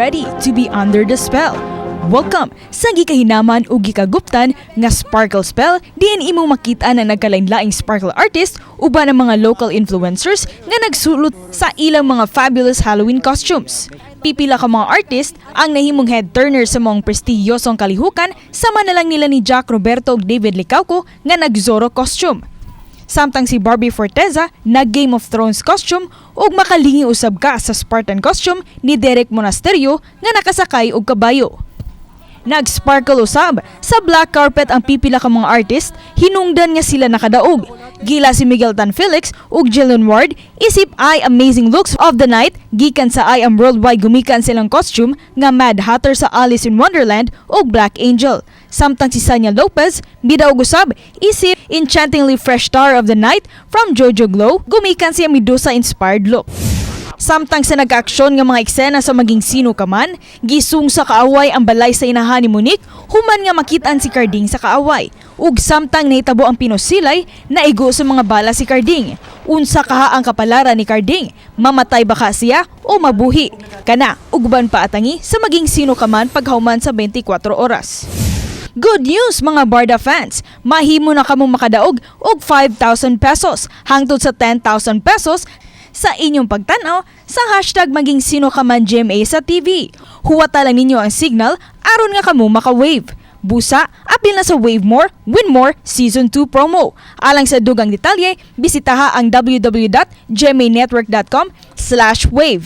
ready to be under the spell. Welcome sa gikahinaman ug gikaguptan nga Sparkle Spell, diin imong makita ang nagkalain-laing sparkle artist uban ang mga local influencers nga nagsulot sa ilang mga fabulous Halloween costumes. Pipila ka mga artist ang nahimong head turner sa maong prestihiyosong kalihukan, sama na lang nila ni Jack Roberto ug David Licauco nga nag-Zorro costume. Samtang si Barbie Forteza nag Game of Thrones costume ug makalingi usab ka sa Spartan costume ni Derek Monasterio nga nakasakay og kabayo. Nag-sparkle usab sa black carpet ang pipila ka mga artist hinungdan nga sila nakadaog. Gila si Miguel Tan Felix ug Jillian Ward isip ay amazing looks of the night gikan sa I Am Worldwide, gumikan silang costume nga Mad Hatter sa Alice in Wonderland ug Black Angel. Samtang si Sanya Lopez midaog usab isip enchantingly fresh star of the night from Jojo Glow, gumikan siya Medusa inspired look. Samtang sa nag-aksyon nga mga eksena sa Maging Sino Ka Man, gisung sa kaaway ang balay sa inahan ni Monique human nga makitaan si Carding sa kaaway. Ug samtang nahitabo ang pinusilay, naigo sa mga bala si Carding. Unsa kaha ang kapalaran ni Carding? Mamatay ba ka siya o mabuhi? Kana, ug uban pa atangi sa Maging Sino Ka Man paghuman sa 24 oras. Good news, mga Barda fans! Mahimo na kamong makadaog og 5,000 pesos hangtod sa 10,000 pesos sa inyong pagtanaw sa #MagingSinoKaManGMA sa TV. Huwata lang ninyo ang signal aron nga kamo maka-wave. Busa, apil na sa Wave More, Win More Season 2 promo. Alang sa dugang detalye, bisitaha ang www.gmanetwork.com/wave.